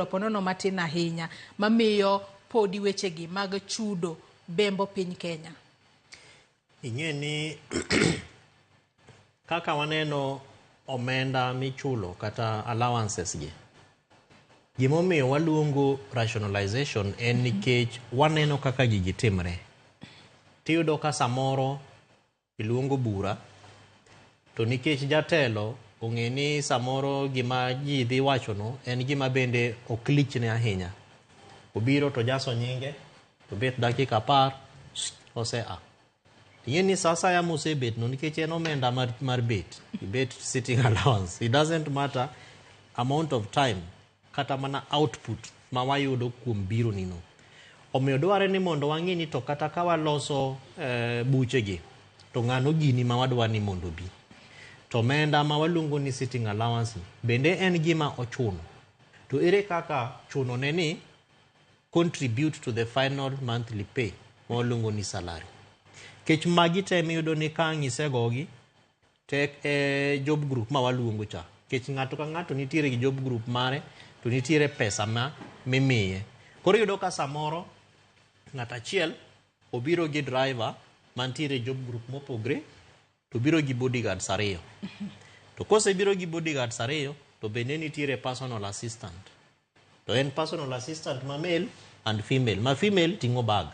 Ponono matin ahinya mamiyo podi wechegi mag chudo bembo piny Kenya. Ing'e ni kaka waneno omenda michulo kata allowances gi, gimomiyo waluongo rationalization en nikech waneno kaka gigi timre. Tiyudo ka samoro iluongo bura to nikech jatelo ong'e ni samoro gima ji dhi wachono en gima bende ok lichne ahinya. Obiro to jaso nyinge, to bet dakika 10, osea. Ing'e ni sa asaya mosebet no nikech en omenda mar bet, ibet sitting allowance. It doesn't matter amount of time kata mana output ma wayudo kuom biro nino. Omiyo dware ni mondo wang'e ni to kata ka waloso buchegi to ng'ano gini ma wadwa ni mondo obi. To omenda ma waluongo ni sitting allowance ni bende en gima ochuno. To ere kaka chuno ne ni contribute to the final monthly pay ma waluongo ni salary. Kech magi te miyudo ni ka ang' isegogi tek e job group ma waluongo cha. Kech ng'ato ka ng'ato nitiere gi job group mare to nitiere pesa ma mimiye. Koro iyudo ka samoro ng'ato achiel obiro gi driver mantiere e job group mopogre to biro gi bodyguards ariyo. To kosebiro gi bodyguards ariyo to bende nitiere personal assistant. To en personal assistant ma male and female. Ma female ting'o bag.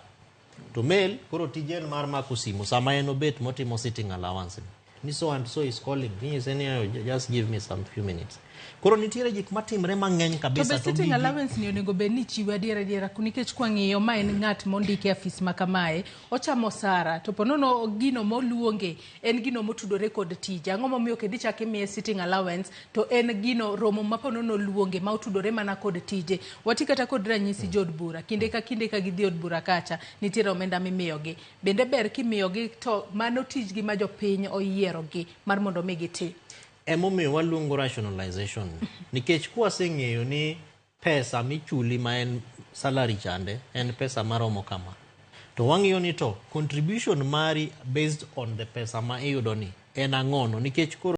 To male koro tije en mar mako simu sama en obet motimo sitting allowance ni. Ni so and so is calling. Inyise ni "Oh, just give me some few minutes." Koro nitiere gik matimre mang'eny To kabisa. be sitting allowance ni onego bed ni chiwe adiera adiera nikech kwang'iyo ma en ng'at mondiki e afis ma kamae ochamo osara to ponono gino moluonge en gino motudore kod tije. Ang'o momiyo kendo ichako imiye sitting allowance to en gino romo ma ponono oluonge ma otudore mana kod tije. Wati kata kod ranyisi jood bura kinde ka kinde ka gidhi od bura kacha nitiere omenda mimiyogi. Bende ber kimiyogi to mano tijgi ma jopiny oyierogi mar mondo mi giti. Emomiyo waluongo rationalization nikech kwaseng'eyo ni pesa michuli ma en salary chande en pesa maromo kama to wang'iyo ni to contribution mari based on the pesa ma iyudo ni en ang'ono nikech koro